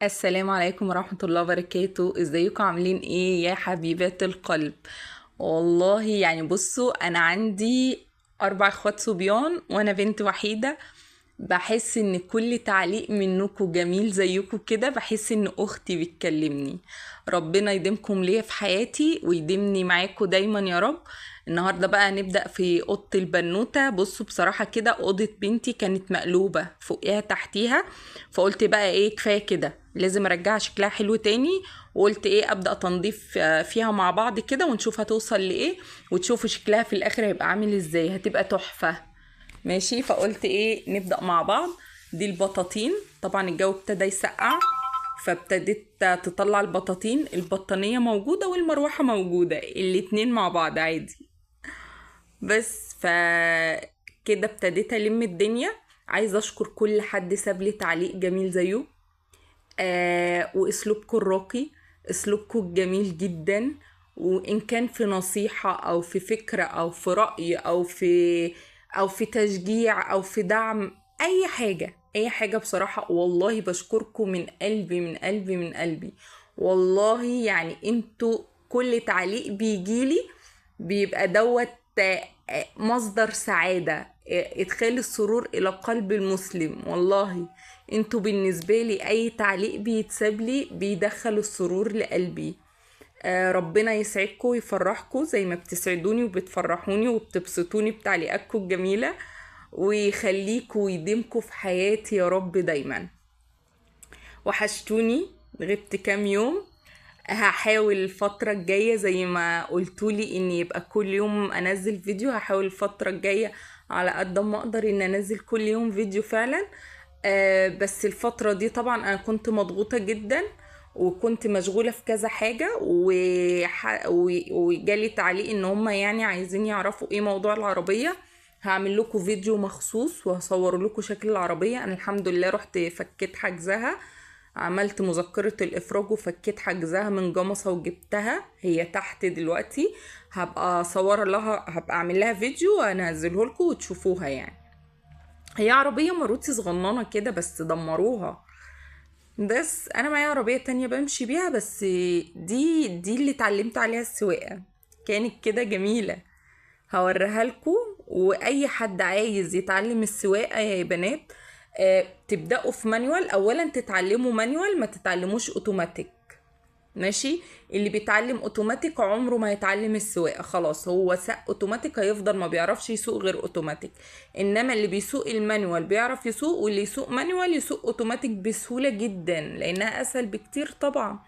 السلام عليكم ورحمة الله وبركاته. ازيكم عاملين ايه يا حبيبات القلب؟ والله يعني بصوا، انا عندي 4 اخوات صبيان وانا بنت وحيدة. بحس ان كل تعليق منكم جميل زيكم كده، بحس ان اختي بتكلمني. ربنا يديمكم ليا في حياتي ويديمني معاكم دايما يا رب. النهارده بقى نبدأ في اوضة البنوتة. بصوا بصراحة كده اوضة بنتي كانت مقلوبة فوقيها تحتيها، فقلت بقى ايه كفاية كده، لازم ارجعها شكلها حلو تاني. وقلت ايه ابدأ تنظيف فيها مع بعض كده ونشوف هتوصل لايه، وتشوفوا شكلها في الاخر هيبقى عامل ازاي، هتبقى تحفة. ماشي، فقلت ايه نبدأ مع بعض. دي البطاطين، طبعا الجو ابتدى يسقع فابتدت تطلع البطاطين. البطانية موجودة والمروحة موجودة، الاتنين مع بعض عادي. بس فكده ابتديت الم الدنيا. عايزة اشكر كل حد ساب لي تعليق جميل زيه، واسلوبكم الراقي، اسلوبكم الجميل جدا، وان كان في نصيحة او في فكرة او في رأي او في تشجيع او في دعم، اي حاجة اي حاجة بصراحة والله بشكركم من قلبي من قلبي من قلبي والله. يعني انتوا كل تعليق بيجيلي بيبقى دوت مصدر سعادة، ادخال السرور الى قلب المسلم. والله انتوا بالنسبة لي اي تعليق بيتساب لي بيدخل السرور لقلبي. ربنا يسعدكم ويفرحكم زي ما بتسعدوني وبتفرحوني وبتبسطوني بتعليقاتكم الجميلة، ويخليكم ويديمكم في حياتي يا رب دايما. وحشتوني، غبت كام يوم، هحاول الفترة الجاية زي ما قلتولي ان يبقى كل يوم انزل فيديو. هحاول الفترة الجاية على قد ما اقدر ان انزل كل يوم فيديو فعلا. بس الفترة دي طبعا انا كنت مضغوطة جدا وكنت مشغولة في كذا حاجة، وجالي تعليق ان هم يعني عايزين يعرفوا ايه موضوع العربية. هعمل لكم فيديو مخصوص وهصور لكم شكل العربية. انا الحمد لله رحت فكيت حجزها، عملت مذكرة الافراج وفكيت حجزها من جمصة وجبتها، هي تحت دلوقتي. هبقى اصور لها، هبقى اعمل لها فيديو وانزله لكم وتشوفوها. يعني هي عربية ماروتي صغننة كده بس دمروها. بس انا معايا عربية تانية بمشي بيها، بس دي اللي اتعلمت عليها السواقة، كانت كده جميلة، هوريها لكم. واي حد عايز يتعلم السواقة يا بنات، تبدأوا في manual اولا، تتعلموا manual ما تتعلموش اوتوماتيك. ماشي، اللي بيتعلم اوتوماتيك عمره ما هيتعلم السواقة، خلاص هو ساق اوتوماتيك هيفضل ما بيعرفش يسوق غير اوتوماتيك. انما اللي بيسوق ال manual بيعرف يسوق، واللي يسوق manual يسوق اوتوماتيك بسهولة جدا لانها اسهل بكتير طبعا.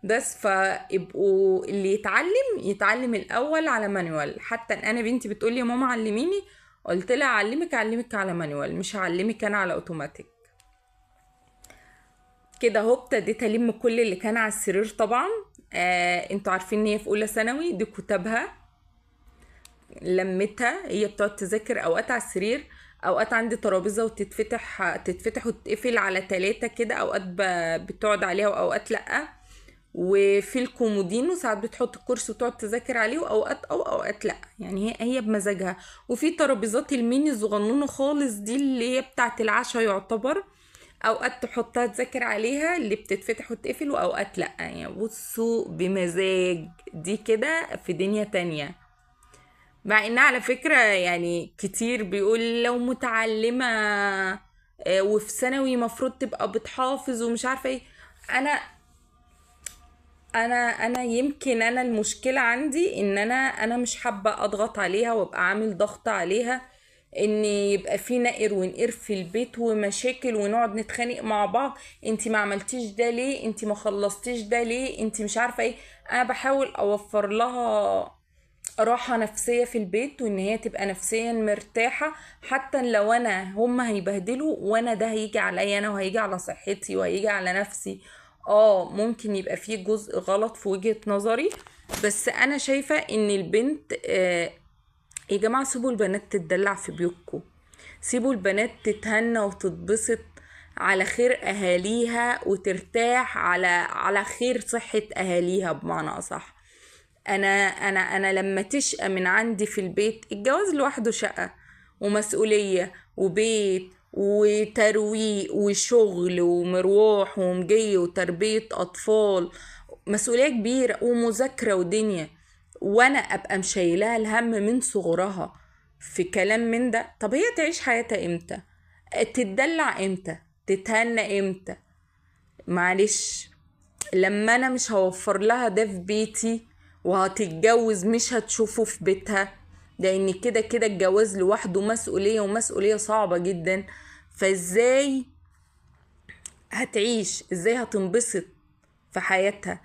بس فابقوا اللي يتعلم يتعلم الاول على manual. حتى انا بنتي بتقولي يا ماما علميني، قلت لها اعلمك اعلمك على manual، مش هعلمك انا على اوتوماتيك. كده اهو ابتديت الم كل اللي كان على السرير. طبعا انتوا عارفين ان هي في اولى ثانوي، دي كتابها لمتها، هي بتقعد تذاكر اوقات على السرير، اوقات عندي ترابيزة وتتفتح تتفتح وتتقفل على 3 كده، اوقات بتقعد عليها واوقات لا. وفي الكومودينو ساعات بتحط الكرسي وتقعد تذاكر عليه، واوقات او اوقات لا، يعني هي بمزاجها. وفي ترابيزات الميني الصغنونه خالص دي اللي هي بتاعه العشاء يعتبر، اوقات تحطها تذاكر عليها اللي بتتفتح وتقفل، واوقات لا. يعني بصوا بمزاج دي كده في دنيا تانية. مع انها على فكرة يعني كتير بيقول لو متعلمة وفي ثانوي مفروض تبقى بتحافظ ومش عارفة ايه. انا يمكن انا المشكلة عندي ان انا مش حابة اضغط عليها وابقى عامل ضغط عليها ان يبقى في نقر ونقر في البيت ومشاكل ونقعد نتخانق مع بعض، انتي ما عملتيش ده ليه، انتي ما خلصتيش ده ليه، انتي مش عارفه ايه. انا بحاول اوفر لها راحة نفسية في البيت، وان هي تبقى نفسيا مرتاحة، حتى لو انا هم هيبهدلوا وانا ده هيجي عليا انا، وهيجي على صحتي وهيجي على نفسي. ممكن يبقى فيه جزء غلط في وجهة نظري، بس انا شايفة ان البنت يا جماعة سيبوا البنات تتدلع في بيوتكم، سيبوا البنات تتهنى وتتبسط على خير اهاليها وترتاح على خير صحة اهاليها بمعنى اصح. انا انا انا لما تشقى من عندي في البيت، الجواز لوحده شقة ومسؤولية وبيت وترويق وشغل ومروح ومجي وتربية اطفال، مسؤولية كبيرة ومذاكرة ودنيا، وانا ابقى مشايلها الهم من صغرها في كلام من ده. طب هي تعيش حياتها امتى؟ تتدلع امتى؟ تتهنى امتى؟ معلش لما انا مش هوفر لها ده في بيتي وهتتجوز مش هتشوفه في بيتها، لان كده كده الجواز لوحده مسؤولية، ومسؤولية صعبة جدا. فازاي هتعيش؟ ازاي هتنبسط في حياتها؟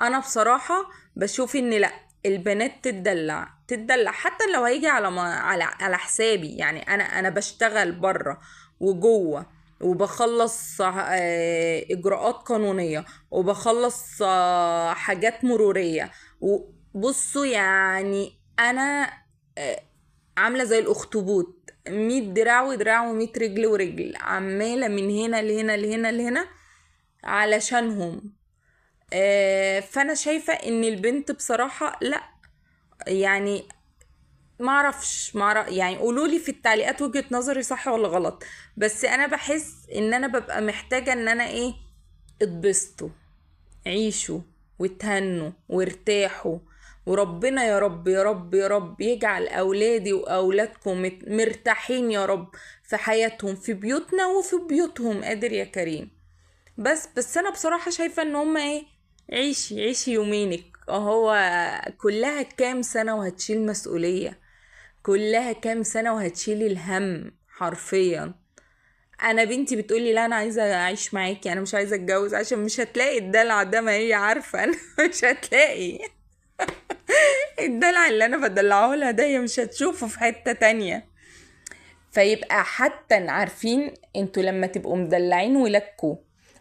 انا بصراحة بشوف ان لا، البنات تتدلع، تتدلع حتى لو هيجي على ما على حسابي. يعني انا بشتغل بره وجوه، وبخلص اجراءات قانونية، وبخلص حاجات مرورية، وبصوا يعني انا عاملة زي الاخطبوط، 100 دراع ودراع و100 رجل ورجل، عمالة من هنا لهنا لهنا لهنا علشانهم. فانا شايفة ان البنت بصراحة لا، يعني ما اعرفش، يعني قولوا لي في التعليقات وجهة نظري صح ولا غلط، بس انا بحس ان انا ببقى محتاجة ان انا ايه، اتبسطوا، عيشوا وتهنوا وارتاحوا، وربنا يا رب يا رب يا رب يجعل اولادي واولادكم مرتاحين يا رب في حياتهم، في بيوتنا وفي بيوتهم، قادر يا كريم. بس انا بصراحة شايفة ان هما ايه، عيشي عيشي يومينك، اهو كلها كام سنة وهتشيل مسؤولية، كلها كام سنة وهتشيل الهم حرفيا. انا بنتي بتقولي لا انا عايزة اعيش معاكي، انا مش عايزة اتجوز، عشان مش هتلاقي الدلع ده، ما هي عارفة انا مش هتلاقي الدلع اللي انا بدلعه لها ده، هي مش هتشوفه في حتة تانية. فيبقى حتى عارفين انتوا لما تبقوا مدلعين ولادكوا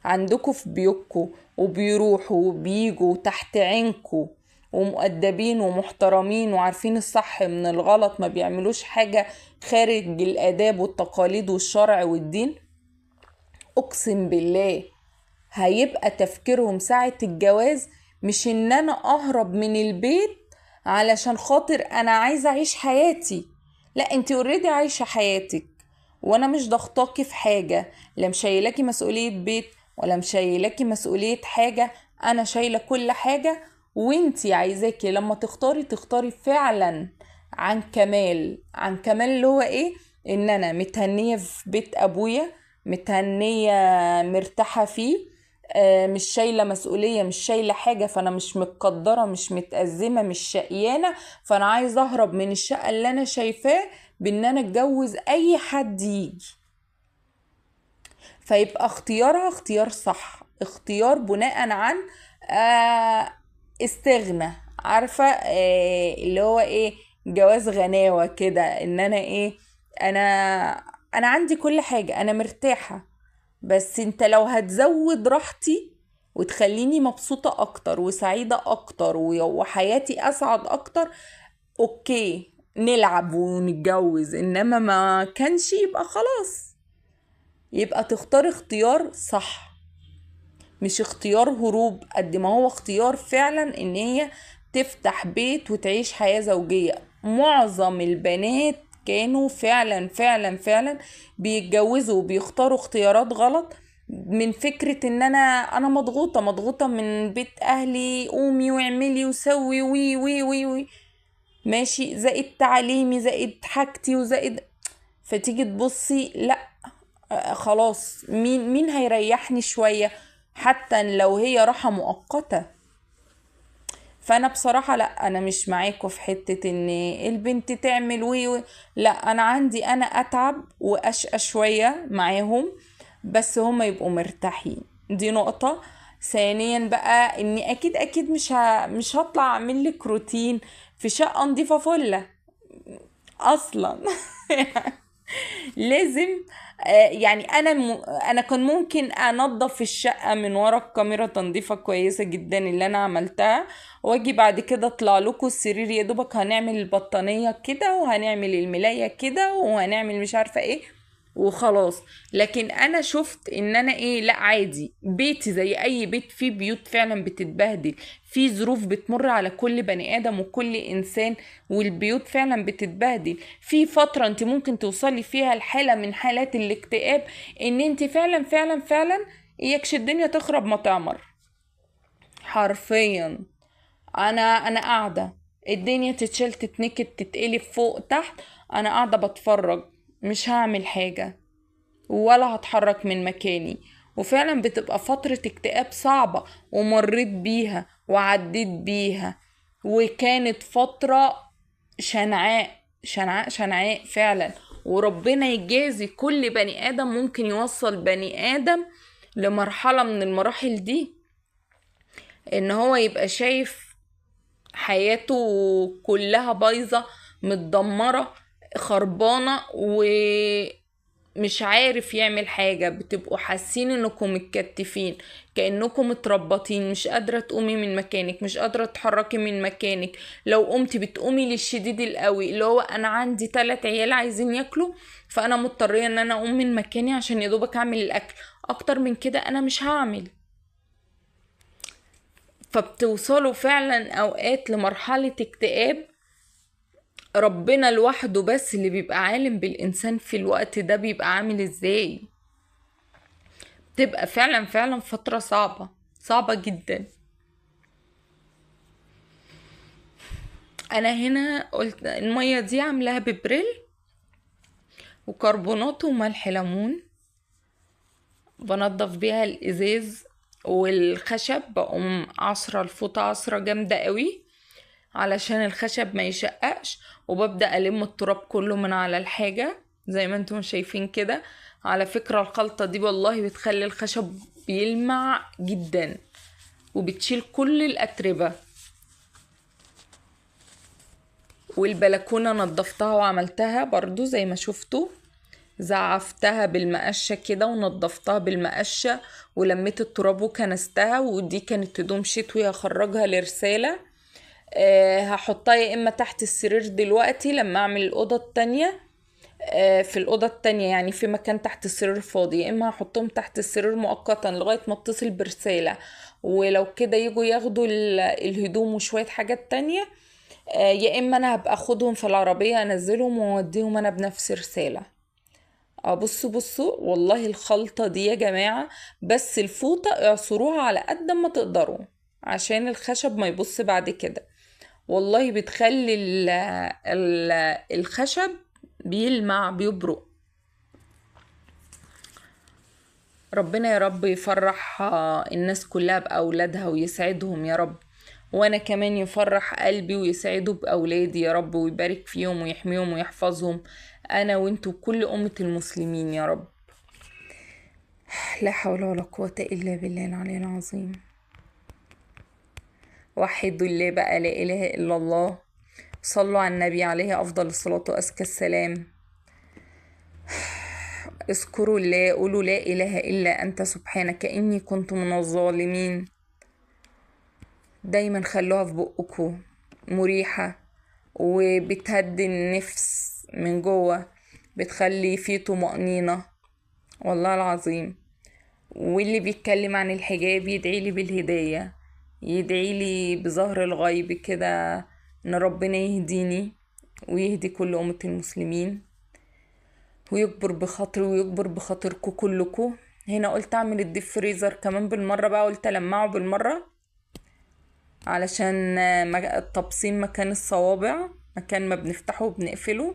عندكوا في بيوتكوا وبيروحوا وبيجوا تحت عينكوا ومؤدبين ومحترمين وعارفين الصح من الغلط، ما بيعملوش حاجة خارج الآداب والتقاليد والشرع والدين، أقسم بالله هيبقى تفكيرهم ساعة الجواز مش إن أنا أهرب من البيت علشان خاطر أنا عايزة أعيش حياتي، لا انتي اوريدي عايشة حياتك، وأنا مش ضغطاكي في حاجة، لا مشايلاكي مسؤولية بيت ولا مشايلاكي مسؤولية حاجة، أنا شايلة كل حاجة، وانتي عايزاكي لما تختاري تختاري فعلا عن كمال، عن كمال اللي هو ايه، ان انا متهنية في بيت ابويا، متهنية مرتاحة فيه، مش شايلة مسؤولية، مش شايلة حاجة، فانا مش متقدرة، مش متأزمة، مش شقيانة، فانا عايزة اهرب من الشقة اللي انا شايفاه بان انا اتجوز اي حد يجي. فيبقى اختيارها اختيار صح، اختيار بناء عن استغنى، عارفة اللي هو ايه، جواز غناوة كده، ان انا ايه، انا عندي كل حاجة، انا مرتاحة، بس انت لو هتزود راحتي وتخليني مبسوطة اكتر وسعيدة اكتر وحياتي اسعد اكتر، okay نلعب ونتجوز، انما ما كانش يبقى خلاص، يبقى تختار اختيار صح، مش اختيار هروب قد ما هو اختيار فعلا ان هي تفتح بيت وتعيش حياة زوجية. معظم البنات كانوا فعلا فعلا فعلا بيتجوزوا وبيختاروا اختيارات غلط من فكرة ان انا مضغوطة من بيت اهلي، قومي واعملي وسوي وي وي وي وي، ماشي، زائد تعليمي زائد حاجتي وزائد، فتيجي تبصي لا خلاص، مين هيريحني شوية حتى لو هي راحة مؤقتة. فانا بصراحة لا، انا مش معاكم في حتة ان البنت تعمل وي، لا انا عندي انا اتعب واشقى شوية معاهم بس هم يبقوا مرتاحين، دي نقطة. ثانيا بقى اني اكيد اكيد مش هطلع اعمل لك روتين في شقة نظيفة فلة اصلا لازم يعني انا كان ممكن انظف الشقة من ورا الكاميرا تنظيفة كويسة جدا اللي انا عملتها، واجي بعد كده اطلع لكم السرير يا دوبك هنعمل البطانية كده وهنعمل الملاية كده وهنعمل مش عارفة ايه، وخلاص. لكن انا شفت ان انا ايه، لا عادي، بيتي زي اي بيت، في بيوت فعلا بتتبهدل، في ظروف بتمر على كل بني ادم وكل انسان، والبيوت فعلا بتتبهدل. في فترة انت ممكن توصلي فيها لحالة من حالات الاكتئاب، ان انت فعلا فعلا فعلا اياكش الدنيا تخرب ما تعمر حرفيا. انا قاعدة الدنيا تتشال تتنكد تتقلب فوق تحت، انا قاعدة بتفرج، مش هعمل حاجة ولا هتحرك من مكاني. وفعلا بتبقى فترة اكتئاب صعبة، ومريت بيها وعديت بيها، وكانت فترة شنعاء شنعاء شنعاء فعلا. وربنا يجازي كل بني آدم ممكن يوصل بني آدم لمرحلة من المراحل دي، ان هو يبقى شايف حياته كلها بايظة متدمرة خربانة ومش عارف يعمل حاجة. بتبقوا حاسين انكم متكتفين، كأنكم متربطين، مش قادرة تقومي من مكانك، مش قادرة تتحركي من مكانك. لو قمتي بتقومي للشديد القوي، اللي هو انا عندي 3 عيال عايزين ياكلوا، فانا مضطرية ان انا اقوم من مكاني عشان يدوبك اعمل الاكل، اكتر من كده انا مش هعمل. فبتوصلوا فعلا اوقات لمرحلة اكتئاب ربنا لوحده بس اللي بيبقى عالم بالإنسان في الوقت ده بيبقى عامل ازاي. بتبقى فعلا فعلا فترة صعبة صعبة جدا. انا هنا قلت المية دي عاملاها ببريل وكربونات وملح ليمون، بنضف بيها الازاز والخشب، بقوم عصرة الفوطة عصرة جامدة قوي علشان الخشب ما يشققش، وببدأ ألم التراب كله من على الحاجة زي ما انتم شايفين كده. على فكرة الخلطة دي والله بتخلي الخشب بيلمع جدا وبتشيل كل الأتربة. والبلكونة نظفتها وعملتها برضو زي ما شفتوا، زعفتها بالمقشة كده ونظفتها بالمقشة ولميت التراب وكنستها. ودي كانت هدوم شتوي هخرجها لرسالة، هحطها يا اما تحت السرير دلوقتي لما اعمل الاوضة التانية، في الاوضة التانية يعني في مكان تحت السرير فاضي، يا اما هحطهم تحت السرير مؤقتا لغاية ما اتصل برسالة، ولو كده يجوا ياخدوا الهدوم وشوية حاجات تانية، يا اما انا هبقى اخدهم في العربية انزلهم واوديهم انا بنفس رسالة. بصوا بصوا والله الخلطة دي يا جماعة، بس الفوطه اعصروها على قد ما تقدروا عشان الخشب ما يبص بعد كده، والله بتخلي ال الخشب بيلمع بيبرق. ربنا يا رب يفرح الناس كلها بأولادها ويسعدهم يا رب، وانا كمان يفرح قلبي ويسعده بأولادي يا رب، ويبارك فيهم ويحميهم ويحفظهم انا وانتو كل أمة المسلمين يا رب. لا حول ولا قوة الا بالله العلي العظيم. وحدوا الله بقى، لا اله الا الله، صلوا على النبي عليه افضل الصلاة وازكى السلام، اذكروا الله، قولوا لا اله الا انت سبحانك اني كنت من الظالمين. دايما خلوها في بقكم، مريحة وبتهدي النفس من جوه، بتخلي فيه طمأنينة والله العظيم. واللي بيتكلم عن الحجاب يدعي لي بالهداية، يدعي لي بظهر الغيب كده ان ربنا يهديني ويهدي كل أمة المسلمين ويكبر بخاطري ويكبر بخاطركم كلكم. هنا قلت اعمل الديب فريزر كمان بالمرة بقى، قلت المعه بالمرة علشان التبصيم مكان الصوابع، مكان ما بنفتحه وبنقفله،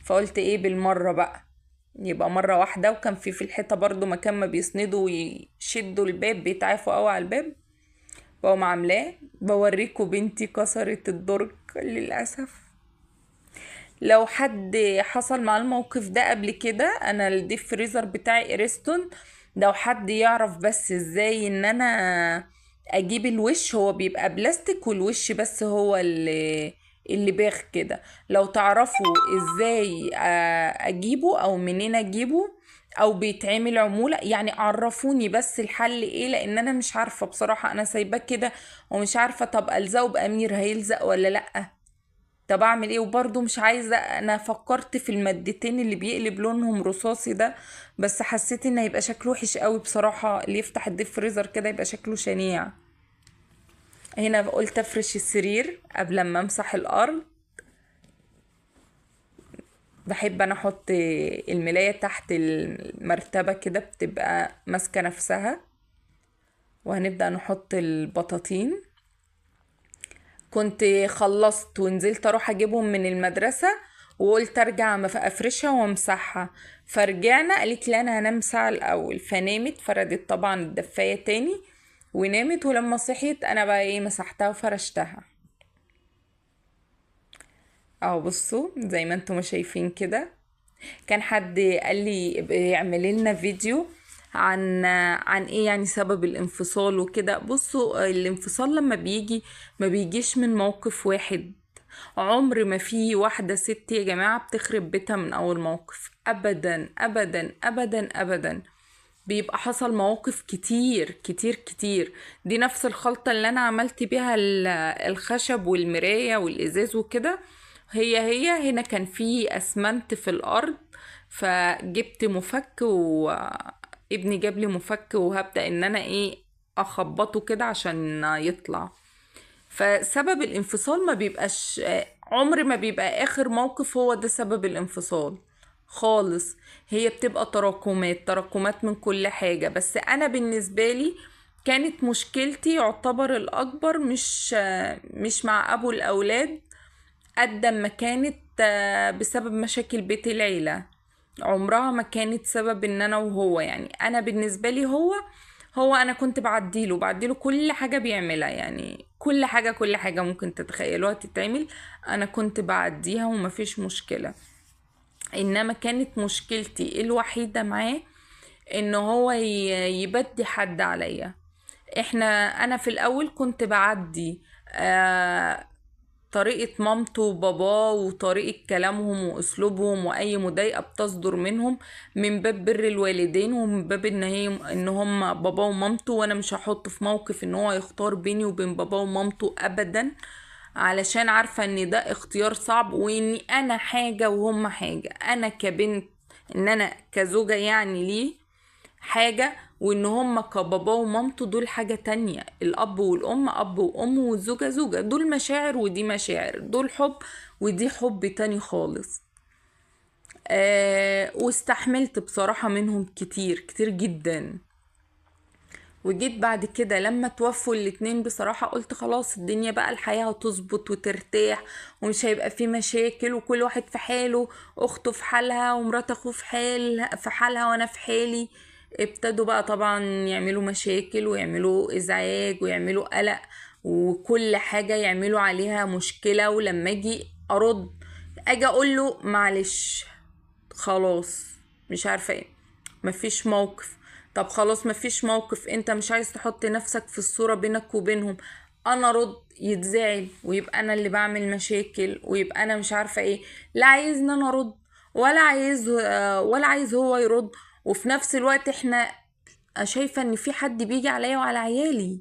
فقلت ايه بالمرة بقى يبقى مرة واحدة. وكان في الحيطة برضو مكان ما بيسندوا ويشدوا الباب، بيتعافوا قوي على الباب، بقوم عاملاه. بوريكم بنتي كسرت الدرج للأسف. لو حد حصل مع الموقف ده قبل كده، انا ال deep freezer بتاعي اريستون، لو حد يعرف بس ازاي ان انا اجيب الوش، هو بيبقى بلاستيك والوش بس هو اللي باغ كده، لو تعرفوا ازاي اجيبه او منين اجيبه او بيتعمل عمولة يعني، عرفوني بس الحل ايه، لان انا مش عارفة بصراحة، انا سايباه كده ومش عارفة. طب الزقه بامير هيلزق ولا لأ؟ طب اعمل ايه؟ وبرضو مش عايزة، انا فكرت في المادتين اللي بيقلب لونهم رصاصي ده، بس حسيت ان هيبقى شكله وحش قوي بصراحة، اللي يفتح ال deep freezer كده يبقى شكله شنيع. هنا قلت افرش السرير قبل ما امسح الارض. بحب انا احط الملاية تحت المرتبة كده، بتبقى ماسكة نفسها. وهنبدأ نحط البطاطين. كنت خلصت ونزلت اروح اجيبهم من المدرسة، وقلت ارجع افرشها وامسحها، فرجعنا قالت لي انا هنام ساعة الاول، فنامت، فردت طبعا الدفاية تاني ونامت. ولما صحيت انا بقى مسحتها وفرشتها. اهو بصوا زي ما انتم شايفين كده. كان حد قال لي اعملي لنا فيديو عن ايه يعني سبب الانفصال وكده. بصوا الانفصال لما بيجي ما بيجيش من موقف واحد، عمر ما في واحدة ست يا جماعة بتخرب بيتها من اول موقف، ابدا ابدا ابدا ابدا. بيبقى حصل مواقف كتير كتير كتير. دي نفس الخلطة اللي انا عملت بيها الخشب والمراية والازاز وكده، هي هنا كان في اسمنت في الارض، فجبت مفك وابني جاب لي مفك، وهبدأ ان انا اخبطه كده عشان يطلع. فسبب الانفصال ما بيبقاش، عمر ما بيبقى اخر موقف هو ده سبب الانفصال خالص، هي بتبقى تراكمات، تراكمات من كل حاجة. بس انا بالنسبة لي كانت مشكلتي يعتبر الاكبر مش مع ابو الاولاد قد ما كانت بسبب مشاكل بيت العيلة، عمرها ما كانت سبب ان انا وهو. يعني انا بالنسبة لي هو انا كنت بعديله كل حاجة بيعملها، يعني كل حاجة، كل حاجة ممكن تتخيلوها تتعمل انا كنت بعديها ومفيش مشكلة. انما كانت مشكلتي الوحيدة معاه ان هو يبدي حد عليا. انا في الاول كنت بعدي طريقة مامته وباباه وطريقة كلامهم واسلوبهم واي مضايقة بتصدر منهم، من باب بر الوالدين ومن باب ان هم باباه ومامته، وانا مش هحطه في موقف ان هو يختار بيني وبين باباه ومامته ابدا، علشان عارفة ان ده اختيار صعب، واني انا حاجة وهم حاجة، انا كبنت ان انا كزوجة يعني ليه حاجة، وان هم كبابا ومامته دول حاجة تانية. الاب والام اب وام، والزوجة زوجة، دول مشاعر ودي مشاعر، دول حب ودي حب تاني خالص. واستحملت بصراحة منهم كتير كتير جدا. وجيت بعد كده لما توفوا الاتنين بصراحة قلت خلاص الدنيا بقى الحياة هتظبط وترتاح ومش هيبقى في مشاكل، وكل واحد في حاله، اخته في حالها ومرات اخوه في حالها وانا في حالي. ابتدوا بقى طبعا يعملوا مشاكل ويعملوا ازعاج ويعملوا قلق وكل حاجة يعملوا عليها مشكلة. ولما اجي ارد اجي اقول له معلش خلاص مش عارفة ايه، مفيش موقف. طب خلاص مفيش موقف، انت مش عايز تحط نفسك في الصورة بينك وبينهم. انا رد يتزعل ويبقى انا اللي بعمل مشاكل ويبقى انا مش عارفة ايه، لا عايز ان انا ارد ولا عايز هو يرد. وفي نفس الوقت احنا شايفة ان في حد بيجي عليا وعلى عيالي،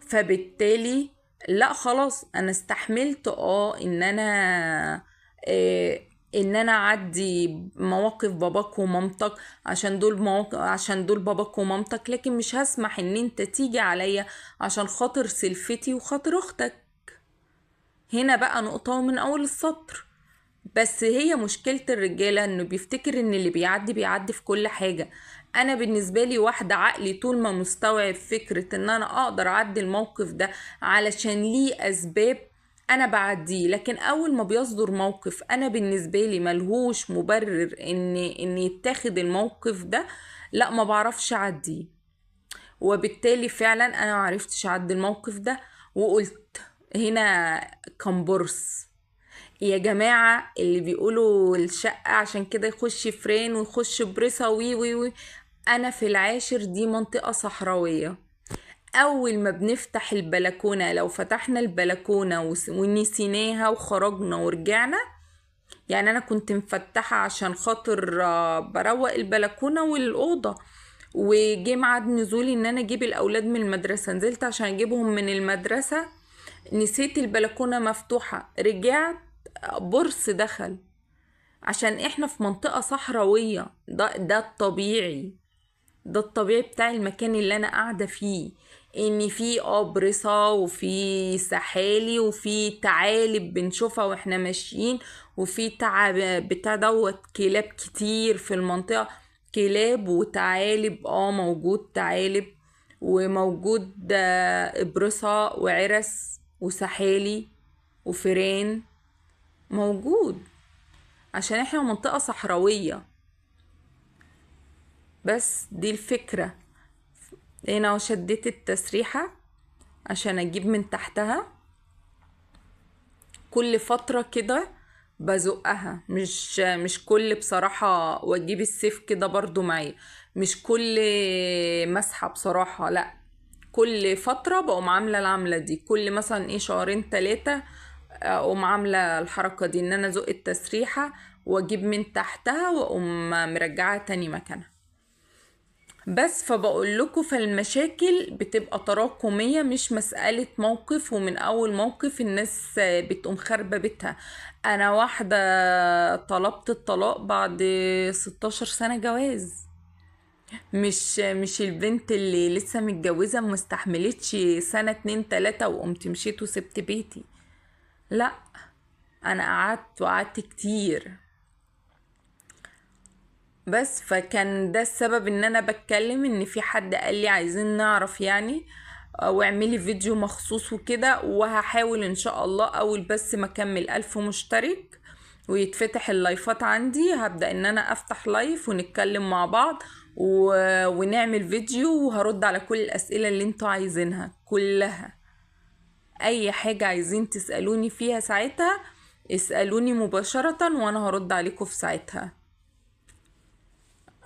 فبالتالي لا خلاص انا استحملت ان انا اعدي مواقف باباك ومامتك عشان دول مواقف، عشان دول باباك ومامتك، لكن مش هسمح ان انت تيجي عليا عشان خاطر سلفتي وخاطر اختك. هنا بقى نقطة من اول السطر. بس هي مشكلة الرجالة انه بيفتكر ان اللي بيعدي بيعدي في كل حاجة. انا بالنسبة لي واحدة عقلي طول ما مستوعب فكرة ان انا اقدر اعدي الموقف ده علشان ليه اسباب انا بعديه، لكن اول ما بيصدر موقف انا بالنسبة لي ملهوش مبرر ان يتاخد الموقف ده، لا ما بعرفش اعديه. وبالتالي فعلا انا ما عرفتش اعدي الموقف ده، وقلت هنا كمبرس يا جماعة اللي بيقولوا الشقة عشان كده يخش فرين ويخش بريسة وي وي وي. انا في العاشر دي منطقة صحراوية، اول ما بنفتح البلكونة، لو فتحنا البلكونة ونسيناها وخرجنا ورجعنا، يعني انا كنت مفتحة عشان خاطر بروق البلكونة والأوضة، وجه ميعاد نزولي ان انا اجيب الاولاد من المدرسة، نزلت عشان اجيبهم من المدرسة، نسيت البلكونة مفتوحة، رجعت برص دخل، عشان احنا في منطقة صحراوية. ده الطبيعي، ده الطبيعي بتاع المكان اللي انا قاعدة فيه، ان في ابرصة وفي سحالي وفي تعالب بنشوفها واحنا ماشيين، وفي تعب بتاع دوت كلاب كتير في المنطقة، كلاب وتعالب، موجود تعالب وموجود ابرصة وعرس وسحالي وفيران موجود، عشان احنا منطقة صحراوية. بس دي الفكرة. هنا شديت التسريحة عشان اجيب من تحتها، كل فترة كده بزقها، مش كل بصراحة، واجيب السيف كده برضو معايا، مش كل مسحة بصراحة، لا كل فترة بقوم عاملة العملة دي، كل مثلا شهرين تلاتة اقوم عاملة الحركة دي، ان انا ازق التسريحة واجيب من تحتها واقوم مرجعها تاني مكانها. بس فبقول لكم فالمشاكل بتبقى تراكمية، مش مسألة موقف ومن اول موقف الناس بتقوم خاربة بيتها. انا واحدة طلبت الطلاق بعد 16 سنة جواز، مش البنت اللي لسه متجوزة مستحملتش سنة 2 3 وقمت مشيت وسبت بيتي، لا انا قعدت وقعدت كتير. بس فكان ده السبب ان انا بتكلم، ان في حد قال لي عايزين نعرف يعني، واعملي فيديو مخصوص وكده، وهحاول ان شاء الله اول بس ما اكمل 1000 مشترك ويتفتح اللايفات عندي، هبدأ ان انا افتح live ونتكلم مع بعض ونعمل فيديو، وهرد على كل الاسئلة اللي انتوا عايزينها كلها. اي حاجة عايزين تسألوني فيها ساعتها اسألوني مباشرة وانا هرد عليكم في ساعتها.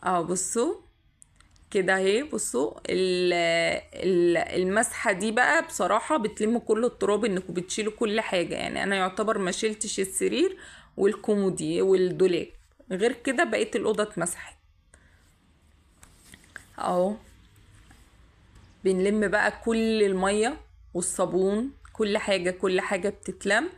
بصوا كده اهي، بصوا المسحة دي بقى بصراحة بتلم كل التراب، انكم بتشيلوا كل حاجة. يعني انا يعتبر ما شلتش السرير والكومودي والدولاب، غير كده بقيت الأوضة اتمسحت. اهو بنلم بقى كل المية والصابون، كل حاجة كل حاجة بتتلم.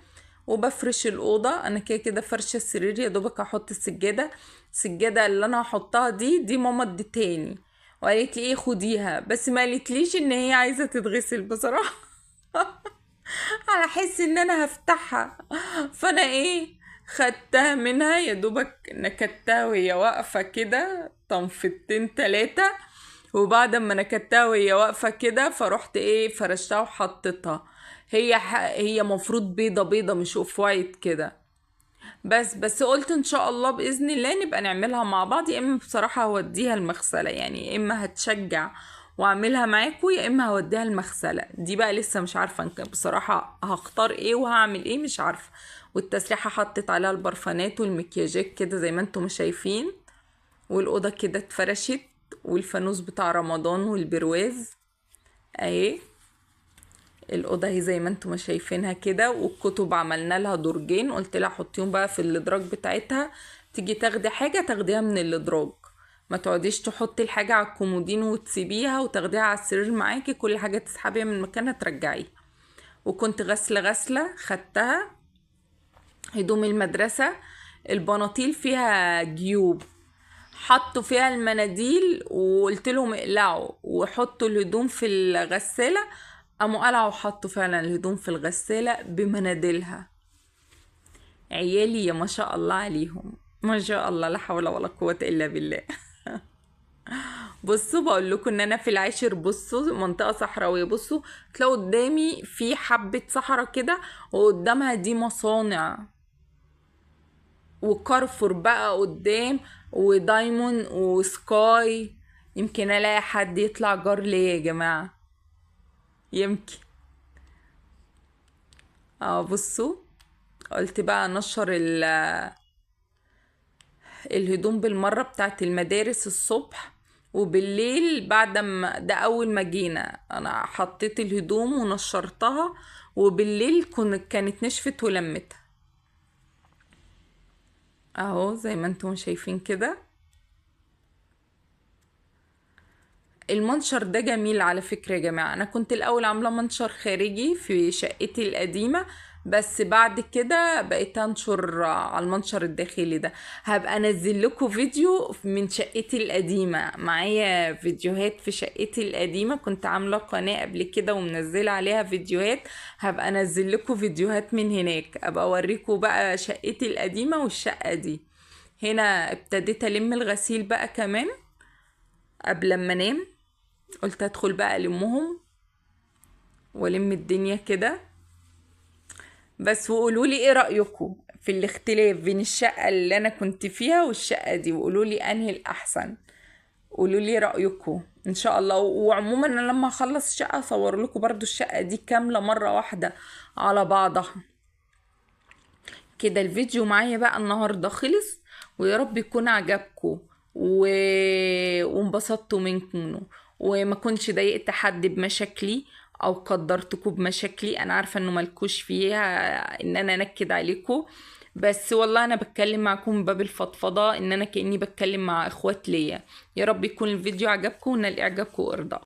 وبفرش الأوضة، أنا كده كده فرشة السرير، يا دوبك هحط السجادة. السجادة اللي أنا هحطها دي ماما ادتاني وقالت لي ايه خديها، بس ما قالتليش ان هي عايزة تتغسل بصراحة على حس ان انا هفتحها، فانا ايه خدتها منها يا دوبك نكتها وهي واقفة كده طنفتين 3، وبعد ما نكتها وهي واقفة كده فروحت ايه فرشتها وحطيتها. هي مفروض بيضة بيضة مش off white كده، بس قلت ان شاء الله باذن الله نبقى نعملها مع بعض، يا اما بصراحة هوديها المغسلة، يعني يا اما هتشجع واعملها معاكم يا اما هوديها المغسلة. دي بقى لسه مش عارفه بصراحة هختار ايه وهعمل ايه، مش عارفه. والتسريحه حطيت عليها البرفانات والمكياجات كده زي ما انتم شايفين، والاوضه كده اتفرشت، والفانوس بتاع رمضان والبرواز اهي، الاوضة اهي زي ما انتم شايفينها كده. والكتب عملنا لها درجين، قلت لها حطيهم بقى في الادراج بتاعتها، تيجي تاخدي حاجة تاخديها من الادراج، ما تقعديش تحطي الحاجة على الكومودين وتسيبيها وتاخديها على السرير معاكي، كل حاجة تسحبيها من مكانها ترجعيها. وكنت غسله خدتها. هدوم المدرسة البناطيل فيها جيوب، حطوا فيها المناديل وقلت لهم اقلعوا وحطوا الهدوم في الغسالة، قاموا قلعوا وحطوا فعلا الهدوم في الغسالة بمناديلها. عيالي يا ما شاء الله عليهم، ما شاء الله لا حول ولا قوة إلا بالله. بصوا بقول لكم ان انا في العاشر، بصوا منطقة صحراوية، بصوا تلاقوا قدامي في حبة صحراء كده وقدامها دي مصانع وكارفور بقى قدام ودايمون وسكاي، يمكن الاقي حد يطلع جار ليا يا جماعة، يمكن. بصوا قلت بقى انشر الهدوم بالمرة بتاعت المدارس الصبح وبالليل، بعد ما ده اول ما جينا انا حطيت الهدوم ونشرتها، وبالليل كانت نشفت ولمتها اهو زي ما انتم شايفين كده. المنشر ده جميل على فكرة يا جماعة. انا كنت الاول عاملة منشر خارجي في شقتي القديمة، بس بعد كده بقيت انشر على المنشر الداخلي ده. هبقى انزل لكم فيديو من شقتي القديمة، معايا فيديوهات في شقتي القديمة، كنت عاملة قناة قبل كده ومنزلة عليها فيديوهات، هبقى انزل لكم فيديوهات من هناك، ابقى اوريكم بقى شقتي القديمة والشقة دي. هنا ابتديت الم الغسيل بقى كمان قبل ما انام، قلت ادخل بقى المهم والم الدنيا كده بس. وقولوا لي ايه رأيكم في الاختلاف بين الشقة اللي انا كنت فيها والشقة دي، وقولوا لي انهي الاحسن، قولوا لي رأيكم ان شاء الله. وعموما انا لما اخلص الشقة اصور لكم برضو الشقة دي كاملة مرة واحدة على بعضها كده. الفيديو معايا بقى النهاردة خلص، ويا رب يكون عجبكم وانبسطتوا منه، وما كنتش ضايقت حد بمشاكلي او قدرتكم بمشاكلي. انا عارفه انه ملكوش فيها ان انا انكد عليكم، بس والله انا بتكلم معاكم من باب الفضفضه، ان انا كاني بتكلم مع اخوات ليا. يا رب يكون الفيديو عجبكم ونال اعجابكم وارضاكم.